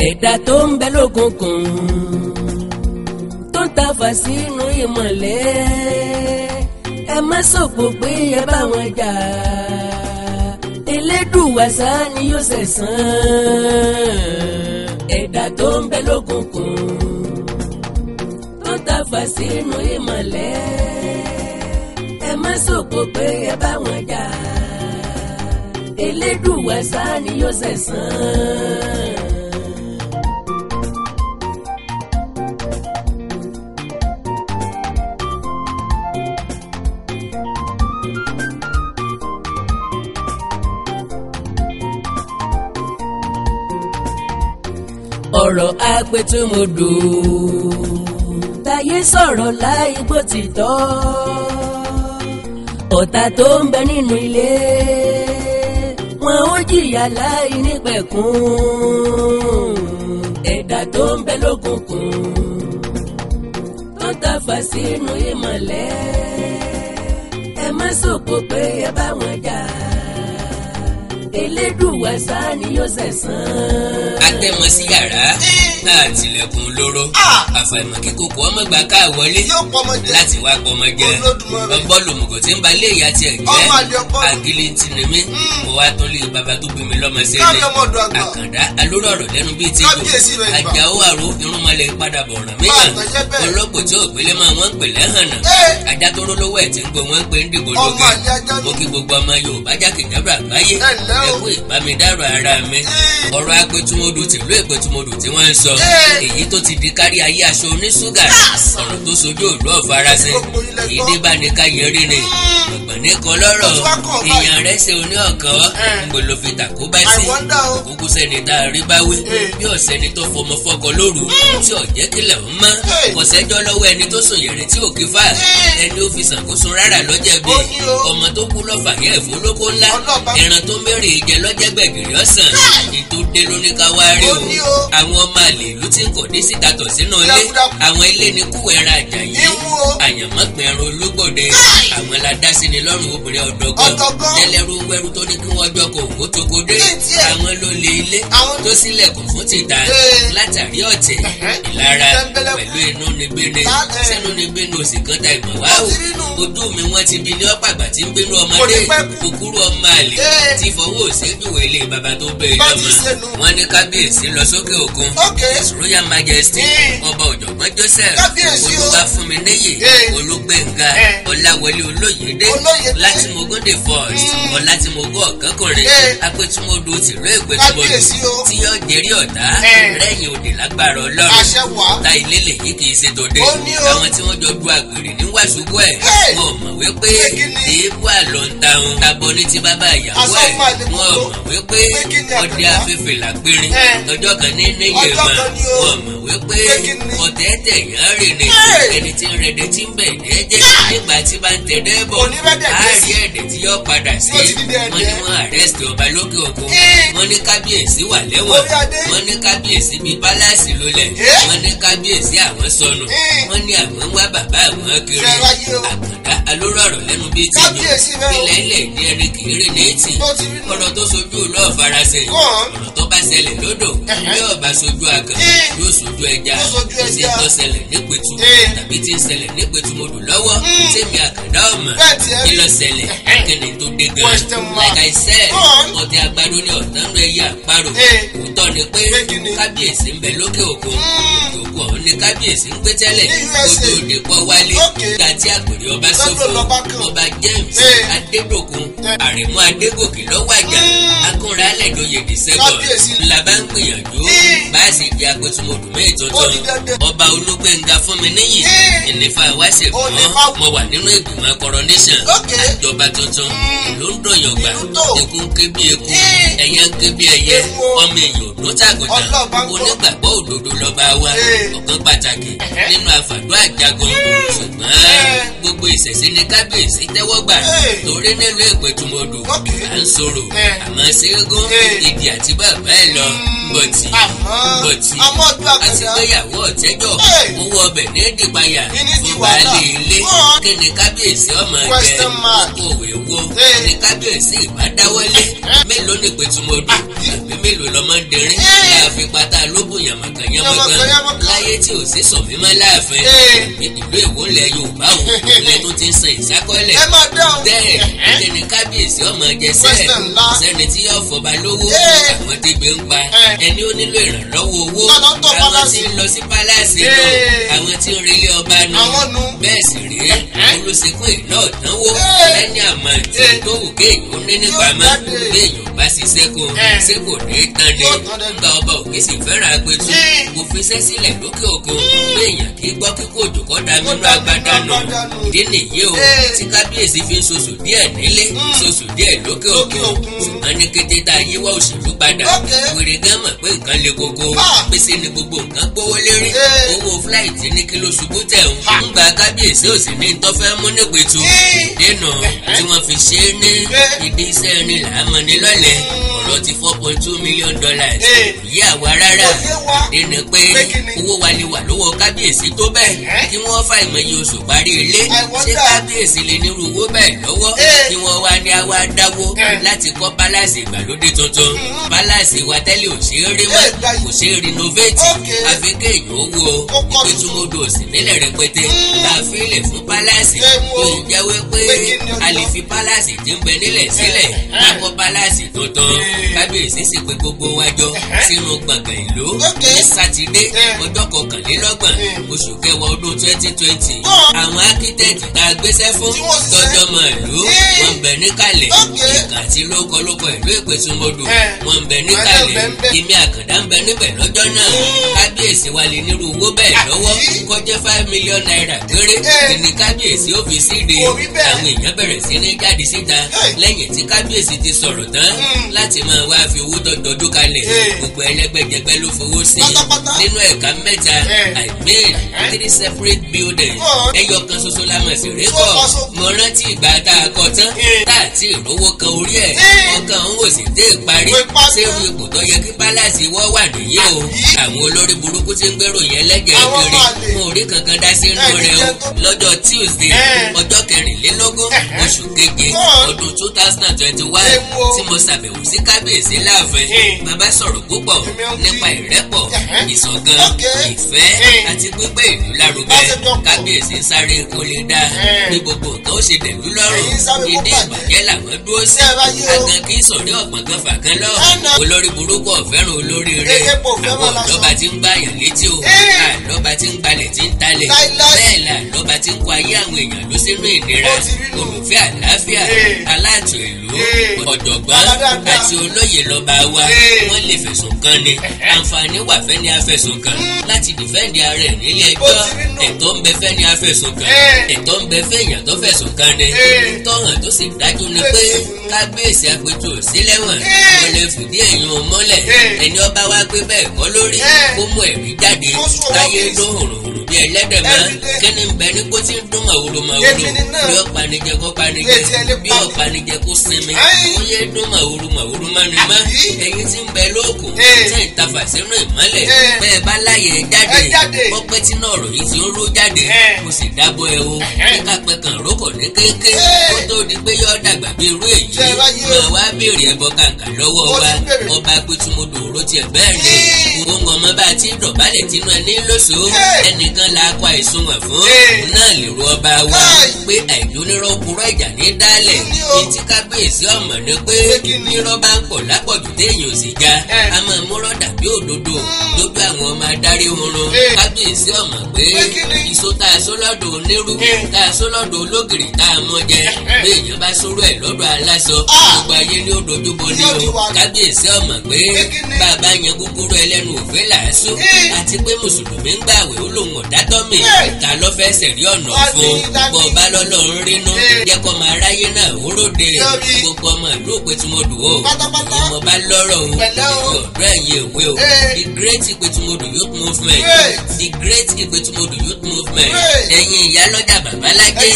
Ẹ̀dá tó ń bẹ lókùnkùn tó ń tafà sínú ìmọ̀lẹ̀, ẹ má sọ̀pọ̀ pé ẹ bá wọn jà. Elédùwà sá ni yóò ṣẹ̀san. Ẹ̀dá tó ń bẹ lókùnkùn tó ń tafà sínú ìmọ̀lẹ̀, ẹ má sọ̀pọ̀ pé ẹ bá wọn jà. Elédùwà sá ni yóò ṣẹ̀san. Ọ̀rọ̀ apẹ̀tùmọ̀dò táyé sọ̀rọ̀ láì bó ti tọ́. Ọ̀tá tó ń bẹ nínú ilé wọn ó jìyà láì nípẹ̀kun. Ẹ̀dá tó ń bẹ lókùnkùn tó ń tafà sínú ìmọ̀lẹ̀, ẹ má sọ̀pọ̀ pé ẹ bá wọn jà. Elédùwà sá ni yóò ṣẹ̀san. Atẹ́mọ sí yàrá àtìlẹ̀kùn lóró, àfàìmọ̀ kí kòkó ọmọ gbà ká wọlé láti wá pọmọ jẹ. Ọgbọ́n lòmùgò tí ń ba ilé ìyá tiẹ̀ jẹ́. Àgìlì ti nì mí, mo wá tún lé bàbá tó bí mi lọ́mọ sẹ́lẹ̀. Àkàndá alóró ọ̀rọ̀ lẹ́nu bíi ti jò. Àjàó àrò irúnmọlẹ̀ padà bọ̀ ọ̀ràn míyàn. Olóògbò tí ògbélé máa wọ́n ń pè lẹ́hànà. Ajá tó rólówó ẹ̀ tí ń gbó wọ́n ń pè ń dìbò lóge. Mo kí gbogbo ọmọ Yorùbá jákèjádò àgbáyé. Ẹ kú ìbámidárò ara mi. Ọ̀rọ̀ apẹ̀tùmọ̀dù tìlú ìpẹ̀tùmọ̀dù tí wọ́n ń sọ, èyí tó ti di kárí ayé aṣọ oníṣúgà, ọ̀rọ̀ tó sojú òlú ọ̀farasin, èyí dé bá ní ká yẹrí ni ọ̀gbọ̀n ní kan lọ́rọ̀. Èèyàn rẹ̀ ṣe oní ọ̀kan ńgbò ló fi tàkó bá sí. Òkúkú sẹ́ni tá a rí bá wí bí ọ̀sẹ́ni tó fọmọ fọkọ lóru tí ọ̀jẹ́ kílẹ̀ ń mọ́. Kò sẹ́jọ́ lọ́wọ́ ẹni tó sùn yẹ̀rẹ̀ tí ò kí fà, ẹni ó fi ṣàkóso rárá lọ́jẹ̀bi. Ọmọ tó kú lọ́fà yẹ ẹ̀fọ́ lóko ńlá, ẹran tó mẹ́rẹ̀ jẹ lọ́jẹ́ gbẹ̀gìrì ọ̀sán. Ètò dé lóní ká wá rí o. Àwọn ọmọ àlè ìlú tí ń kò dé síta tọ̀ sínú ilé. Àwọn ilé ní kú ẹran àjàyí, àyànmọ́pin ẹran olúgbòde. Àwọn ládásí ni lọ́rùn obìnrin ọ̀dọ́gán tẹ́lẹ̀rú wẹ́rú tó ní kí wọ́n jọ kó òwò tó kó dé. Àwọn ló lé ilé tó sílẹ̀kùn fún títà látàrí ọ̀tẹ̀ ìlara pẹ̀lú inú níbíni sẹ́nu níbíni òsì kan ta ìmọ̀ wá o. Ojú mi wọ́n ti bí ní ọ̀pàgbà tí ń bínú ọmọdé kúkúrú ọmọ àlè tí fọwọ́ òṣèjúwe ilé bàbá tó bẹ́ẹ̀ lọ́mọ. Wọ́n ní kábíyèsí lọ sókè òkun. His Royal Majesty ọba ọ̀jọ̀gbọ́n Joseph Olúwafúnminíyì Olúgbénga Ọláwọlé Olóyèdé Látìmọ́gúndé first Ọlátìmọ́gún ọ̀kánkùnrin Apẹ̀tùmọ̀dù tìlú Ìpẹ̀tùmọ̀dù tí yóò jẹ́rí ọ̀tá rẹ́yìn òdì lágbára Ọlọ́run. Ta ilé lèyí kì í ṣe tòde. Àwọn tí wọ́n jọ du àgbèrè ní wàṣubú ẹ̀ wọn ò mọ̀ wípé èébú àlọ́ ń ta òun tabọ́ ní ti bàbá ìyàwó ẹ̀. Wọn ò mọ̀ wípé ọdẹ afẹ́fẹ́ làgbérin ọjọ́ kan ní níyẹn mọ̀. Wọn mọ̀ wípé ọ̀tẹ̀ẹ̀tẹ̀ yẹn rè ní ẹni tí ń rẹ̀dẹ̀ tí ń bẹ̀ jẹ́jẹ́ nígbà tí bá ń tẹ̀dẹ́ bọ̀ àárí ẹ̀dẹ̀ tí yọ padà sí. Wọ́n ní wọ́n àrẹ́sì ọba lókè òkun. Wọ́n ní kábíyèsí wà lẹ́wọ̀n. Wọ́n ní kábíyèsí bíi pálásì lólẹ̀. Wọ́n ní kábíyèsí àwọn sọnù. Wọ́n ní àwọn ń wá bàbá àwọn kiri. Àkàndá alóró ọ̀rọ̀ lẹ́nu bíi tìjọ ilẹ̀ ilẹ̀ ní ẹni kì í rìn ní ètì. Ọ̀rọ̀ tó sojú lọ́ọ̀ farasin, ọ̀rọ̀ tó bá ṣẹlẹ̀ lódò yóò bá sojú akàn yóò sojú ẹja. Tí ń tó ṣẹlẹ̀ nípẹ̀tù tàbí tí ń ṣẹlẹ̀ nípẹ̀tù mo dùn lọ́wọ́ tèmi àkàndá ọ̀mọ̀ kí ló ṣẹlẹ̀ kí ni tó dé gan. Like I said, ọ̀tẹ̀ àgbàdo ní ọ̀tán ló ẹyẹ àparò. Òótọ́ ni pé kábíyèsí ń bẹ lókè òkun. Òkun ọ̀hún ni kábíyèsí ń gbé tẹ́lẹ̀ kó tó dé pọ́ wálé. Gàtí àgbèrè ọba sọ́fò ọba James Adédòkun Àrẹ̀mú Adégòkè lọ́wọ́ àjà akúnra alẹ́dọ̀yè dìsẹ́gọ̀ ńlá bá ń gbìyànjú bá a sì jẹ́ apẹ̀tùmọ̀dù mẹ́ẹ̀ tuntun. Ọba Olúgbénga Fúnminíyì ìnífà wáṣẹ̀ fún mo wà nínú ìgbìmọ̀ coronation àjọba tuntun. Ìlú ń dọ̀yàn gbà, eku ń ké bí eku, ẹyẹ ń ké bí ẹyẹ, ọmọ èèyàn ò dún tàgùtàn. Onígbàgbọ́ òdodo lọ́ba wa, ọ̀kan pàtàkì nínú àfàdó àjagun. Ṣùgbọ́n gbogbo ìṣẹ̀ṣe ni kábíyèsí tẹ́wọ́ gbà torí nílùú Ìpẹ̀tùmọ̀dù à ń sọ̀rọ̀ àmọ́ ṣẹ́gun ìdí àti bàbá ẹ̀ lọ bọ̀tì bọ̀tì àti gbéyàwó ọ̀tẹ́jọ́ owó ọbẹ̀ ní dìpayà fún baálé ilé. Kí ni kábíyèsí ọmọ jẹ òwe wo ni kábíyèsí ìbá dáwọ́lé? Mélòó ni Ìpẹ̀tùmọ̀dù àbí mélòó lọ́mọ ń derin láàfin pátá lóbù yànmọ̀kàn yànmọ̀kàn láyé tí ò sí sùn mímọ́ láàfin ìlú Èwo ńlẹ̀ Yorùbá o ilé tó ti ń san ìsákọ́lẹ̀ bẹ́ẹ̀ ẹni kábíyèsí ọmọ jẹsẹ́ sẹ́ni tí yóò fọba lówó àwọn tẹ́gbẹ́ ń pa ẹni ó nílò ìrànlọ́wọ́ owó àwọn tí ń lọ sí pálásì lọ àwọn tí ń relé ọba nù bẹ́ẹ̀ sì rèé olùsìnkú ìná ọ̀dánwó ẹni àmọ́ tí tó wù kéèyàn ní nípamọ́ kéèyàn bá ṣiṣẹ́ kó ṣé kò ní tán ni nígbà ọba òkè sì fẹ́ràn Apẹ̀tù kò fiṣẹ́ sílẹ̀ lókè òkun kéèyàn kì í gbọ́ kíkó òjò kọ́ da mímú agbádá nù ìdí nìyí o tí kábíyèsí fi ń ṣoṣù díẹ̀ nílé ṣoṣù díẹ̀ lókè òkun ṣùgbọ́n ní kété tá a yíwọ́ òṣèlú padà wèrè gan mọ̀ pé nǹkan le koko pèsè ni gbogbo nǹkan gbówó lérí owó fúláìtì ní kí ló ṣubú tẹ̀ ń gba kábíyèsí òsì ní tọ́fẹ́ mú nípẹ̀tù dènà tí wọ́n fi ṣe é ní ìdí iṣẹ́ ẹni làámọ̀ ní lọ́lẹ̀ ọ̀rọ̀ ti $4.2 million yí àwa rárá dènà pé owó wa lè wà lọ́wọ́ kábíyèsí tó bẹ́ẹ̀ kí wọ́n fà ìmọ̀ye oṣù parí ilé ṣé kábíyèsí lè nírú owó bẹ́ẹ̀ lọ́wọ́ kí wọ́n wá ní àwa dáwó láti kọ́ pálásì ìgbàlódé tuntun pálásì wa tẹ́lẹ̀ ò ṣe é rí mọ́ kò ṣe é rinoveti àfi kéèyàn owó Ìpẹ̀tùmọdù òsì nílẹ̀ rẹpẹtẹ tá a fi lè fún pálásì tó ń jáwé pé a lè fi pálásì tí ń bẹ nílẹ̀ sílẹ̀ lákọ́ pálásì tuntun kábíyèsí sì pé gbogbo wa jọ sínú gbọ̀ngàn ìlú ní sátidé ọjọ́ 21 oṣù kẹwàá ọdún 2020 àwọn akítẹ́ẹ̀tì tá a gbéṣẹ́ fún tọjọ́ mọ̀ ìlú wọn bẹ níkàlẹ̀ ìkà àti lóko ìlú Ìpẹ̀tùmọdù wọn bẹ níkàlẹ̀ èmi Àkàndá ń bẹ níbẹ̀ lọ́jọ́ náà kábíyèsí wa lè nírú owó bẹ́ẹ̀ lọ́wọ́ kọjá ₦5 million péré ní kábíyèsí ó fi síde àwọn èèyàn bẹ̀rẹ̀ sí ní jáde síta lẹ́yìn tí kábíyèsí ti sọ̀rọ̀ tán láti máa wá fi owó tọ́jọ́jú kalẹ̀ gbogbo ẹlẹ́gbẹ́jẹgbẹ́ ló fowó sí nínú ẹ̀ka mẹ́ta I made 3 separate buildings ẹyọ kan ṣoṣo la mọ̀ sí rékọ̀ mo rántí ìgbà tá a kọ tán tá a ti rówó kan orí ẹ̀ ọkàn òun ò sì dé ìparí sẹ́rù ipò tó yẹ kí pálásì wọ́ wà nìyí o àwọn olórí burúkú ti ń gbèrò yẹn lẹ́jẹ̀ kiri mo rí kankan dá sínú rẹ̀ o lọ́jọ́ Tuesday ọjọ́ 24 oṣù keje ọdún 2021 tí mo ṣàbẹ̀wò sí kábíyèsí láàfin bàbá sọ̀rọ̀ púpọ̀ nípa ìrẹ́pọ̀ ìṣọ̀kan ìfẹ́ àti gbígbé ìlú lárugẹ kábíyèsí ń sáré kó lè dáa bí gbogbo nǹkan ó ṣe dẹ̀lú lọ́rùn ìdí ìbàjẹ́ làwọn dúró sí àgàn kì í sọ̀rí ọ̀pọ̀n kan fàkàn lọ olórí burúkú ọ̀fẹ́ràn olórí rẹ̀ àwọn ọ̀dọ́ba ti ń gbàyàn létí o àlọ́ba ti ń gbalẹ̀ tí ń talẹ̀ bẹ́ẹ̀ là lọ́ba ti ń kó ayé àwọn èèyàn ló sínú ìnira olùfẹ́ àlàáfíà aláàtò ìlú ọ̀jọ̀gbọ́n àti olóyè lọ́ba wa wọ́n lè fẹ̀sùn kàn ni àǹfààní wà fẹ́ni afẹ̀sùn kàn láti dìfẹ́ǹdì ara ẹ̀ nílé ẹjọ́ ẹ̀tọ́ ń bẹ fẹ́ni afẹ̀sùn kàn ẹ̀tọ́ ń bẹ fẹ́yàn tó fẹ̀sùn kàn ni tọ́hàn tó sì dájú ni pé kábíyèsí Apẹ̀tù ò sí lẹ́wọ̀n wọ́n lè fìdí ẹ̀yìn òun mọ́lẹ̀ ẹni ọba wa pé bẹ́ẹ̀ kọ́ lórí kó mú ẹ̀rí jáde káyé dún hòròhòrò bí ẹlẹ́dẹ̀ mọ́ kíni ń bẹ ní kó tí ń dún màwòrò màwòrò bí ó panijẹ kó panijẹ bí ó panijẹ kó sinmi ó yé dún màwòrò màwòrò mánu mọ́ ẹ̀yin tí ń bẹ lóòkùn tẹ̀ ń tafà sínú ìmọ́lẹ̀ bẹ́ẹ̀ bá láyè jáde ọpẹ́ tí náà ròyìn ti ń rú jáde mo sì dábọ̀ ẹ o kíkà pẹ́ kan rókò ní kéńké kó tó di pé yọ dàgbà bí irú èyí máa wá béèrè ẹbọ kàǹkà lọ́wọ́ wa ọba Apẹ̀tùmọdù òró tiẹ̀ bẹ́ẹ̀ ni òun ọmọ bá ti dọ̀bálẹ̀ tinú ẹni lóṣòó ẹnìkan la kọ àìsùnwọ̀n fún náà lè ru ọba wa pé àìdónírọ́kúrọ́ ìjà ní dálẹ̀ etí kábíyèsí ọmọ ni pé nírọ́ bá ń pọ̀ lápọ̀jù téèyàn ò sì já a máa múrọ́ dàbí òdodo lójú àwọn ọmọ adarí oorun kábíyèsí ọmọ pé ìṣó tá a só lọ́dọ̀ onírú tá a só lọ́dọ̀ ológìrì tá a mọ́ jẹ bí èèyàn bá sórú ẹ̀ lọ́dọ̀ aláṣọ gbogbo ayé ní ó dojúbo ní o kábíyèsí ọmọ pé bàbá yan gúgúrú ẹlẹ́nu òfé làásù àti pé mùsùlùmí ń gbàwé ó lòun ọ̀dátọ́mì ta ló fẹ́ sẹ̀rí ọ̀nà fún bọ́ọ̀bá lọ́lọ́run rínú jẹ́ kó máa ráyé náà ó ròde gbogbo ọmọ ìlú Ìpẹ̀tùmọdù o ọmọ bá lọ́rọ̀ o ọ̀dọ́ ẹ̀yìn ìwé o the great Ìpẹ̀tùmọdù youth movement the great Ìpẹ̀tùmọdù youth movement ẹ̀yin ìyálọ́jà babalájé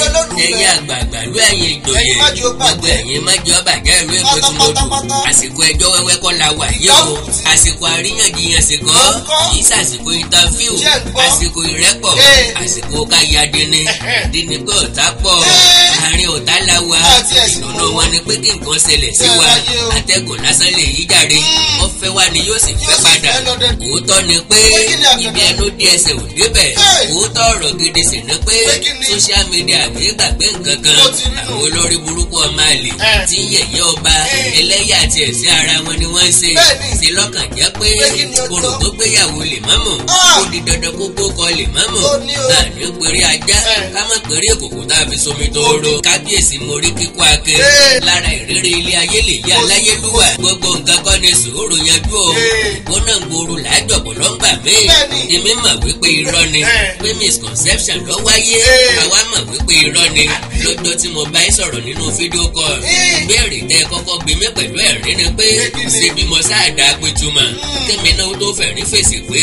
ẹ̀yin àgbààgbà lú ẹ̀yin ìjòyè gbogbo ẹ̀yin májọ́ bàjẹ́ ìlú Ìpẹ̀tùmọdù àsìkò ẹjọ́ wẹ́wẹ́ kọ́ la wà yìí o àsìkò àríyànjiyàn sì kọ́ kì í sàsìkò interview àsìkò ìrẹ́pọ̀ àsìkò káyà dini dini pé ọ̀tá pọ̀ àárín ọ̀tá la wà ìdùnnú wọn ni pé kí nǹkan ṣẹlẹ̀ sí wa atẹ́gùn lásán lè yí jàre wọ́n fẹ́ wá ni yóò sì fẹ́ padà òótọ́ ni pé ibi ẹnu dí ẹsẹ̀ ò débẹ̀. Òótọ́ ọ̀rọ̀ gidi sì ni pé social media kì í gbàgbé nǹkan kan. Àwọn olórí burúkú ọmọ àlè tí ń yẹ̀yẹ́ ọba ẹlẹ́yà àti ẹ̀sìn ara wọn ni wọ́n ń ṣe. Ṣe lọ́kàn jẹ́ pé orò tó gbéyàwó lè mọ́mọ́ ó di dandan kó gbókọ lè mọ́mọ́. Àní péré ajá ká má péré òkòkò tá a fi somi tóóró. Kábíyèsí mo rí kíkó ake lára ìrírí ilé ayé lè yí aláyélúwà. Gbogbo nǹkan kọ́ ni sùúrù yanjú o. Ìgbóná gbòòrò làájọ̀bọ̀ ló ń gbà mí. Èmi mọ̀ wípé irọ́ ni pé misconception ló wáyé. Àwa mọ̀ wípé irọ́ ni lọ́jọ́ tí mo bá yín sọ̀rọ̀ nínú fídíò call. Ìbéèrè tẹ́ ẹ kọ́kọ́ bí mi pẹ̀lú ẹ̀rín ni pé ṣé bí mo sáàdá pétúmọ̀ kémi náà tó fẹ̀rín fèsì pé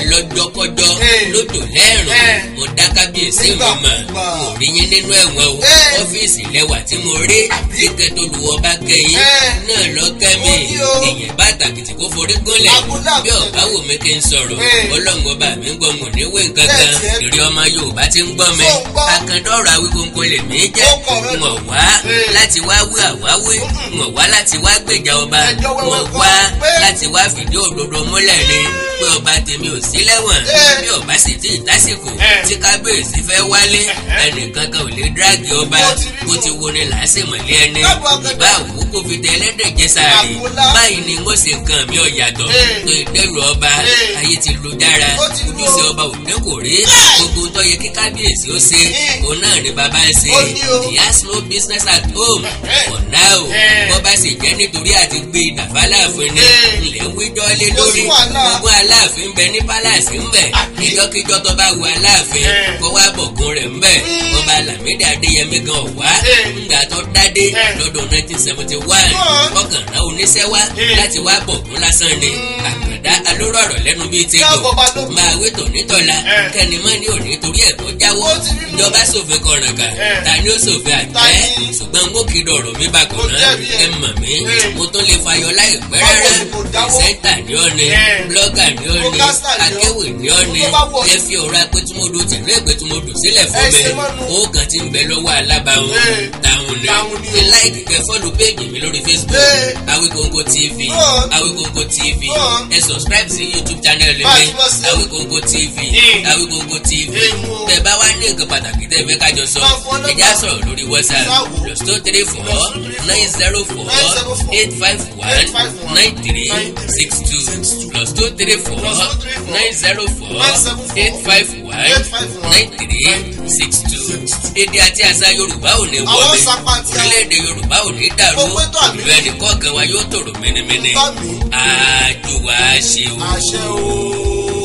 lọ́jọ́kọ́jọ́ lójò lẹ́rùn mo dá kábíyèsí mi mọ̀, mo rí yín nínú ẹ̀wọ̀n o. Ọ́fíìsì lẹ́wà tí mo rí kíkẹ́ tó lu ọba kẹyìn náà lọ kẹ́mi. Ìyẹn bá tàkìtì kó forí gúnlẹ̀ bí ọ̀bá wò mí kí n sọ̀rọ̀. Ọlọ́run ọba mi ń gbọ́ mò ní wé nǹkan kan. Ìrí ọmọ Yorùbá ti ń gbọ́ mi. Akandọ́rọ̀ Awíkonko lè mí jẹ́. Mọ̀ wá láti wá wí àwáwí, mọ̀ wá láti wá gbèjà ọba, mọ̀ wá láti wá fìdí òdodo múlẹ̀ ni pé ọba tèmi ò sí lẹ́wọ̀n. Bí ọba sì ti tásìkò tí kábíyèsí fẹ́ wálé, ẹnìkan kan ò lè díràgì ọba. Bó ti wo ni làásìmọ̀lé ẹni ìbá òkú kò fi tẹ ẹlẹ́dẹ̀ jẹ sàárì. Báyìí ni n ó ṣe nǹkan mi ọ̀yàtọ̀ tó ìdẹ́rù ọba. Ayé ti lu dára, ojúṣe ọba ò dín kò rí. Gbogbo tó yẹ kí kábíyèsí ó ṣe òun náà ni bàbá ń ṣe. He has no business at home for now. Bọ́ bá sì jẹ́ nítorí àti gbé ìdàfà láàfin ni ilẹ̀ ń wíjọ́ lé lórí. Gbogbo aláàfin ń bẹ ní pálásì ń bẹ. Ìjọkíjọ tó bá wu aláàfin kó wá bọ̀gùn rẹ̀ ń bẹ. Ọba Lámídì Adéyẹmí gan wá ńgbà tó dádé lọ́dún 1971 ọkàn rán oníṣẹ́ wá láti wá bọ̀gùn lásán ni. Àkàndá alóró ọ̀rọ̀ lẹ́nu bíi tẹ́jọ́ máa wé tònítọ́la kẹ́ni mọ́ ní òní torí ẹ̀ tó jáwọ́. Ìjọba ṣòfin kọ̀rànkà ta ni ó ṣòfin àjẹ́? Ṣùgbọ́n n ó kí dọ̀rọ̀ mi bá kọ̀ náà. Ẹ mọ̀ mí, mo tún lè fayọ láìpẹ́ rárá. Pìrìsẹ́ńtà ni ó ní, blọ́gà ni ó ní, akéwì ni ó ní. Ẹ fi ọ̀rọ̀ apẹtumọdù tìlú ẹ̀pẹtumọdù sílẹ̀ fún mi. Ó kàn ti ń bẹ lọ́wọ́ alábàáhùn táwọn ni. Ẹ láìkì kẹ́ fọ́lù péèjì mi lórí Facebook Awikonko TV, Awikonko TV. Ẹ subscribe sí YouTube channel mi Awikonko TV, Awikonko TV. Tẹ́ bá wá ní nǹkan pàtàkì tẹ́ fẹ́ kájọ sọ, ẹ já sọ̀rọ̀ lórí WhatsApp +234 904 851 9362 +234 904 851 9362. Èdè àti àṣà Yorùbá ò ní wọlé, orílẹ̀-èdè Yorùbá ò ní dàrú, ìlú ẹnì kọ̀ọ̀kan wa yóò tòrò mẹ́nẹ́mẹ́nẹ́. Àjùwà ṣe o.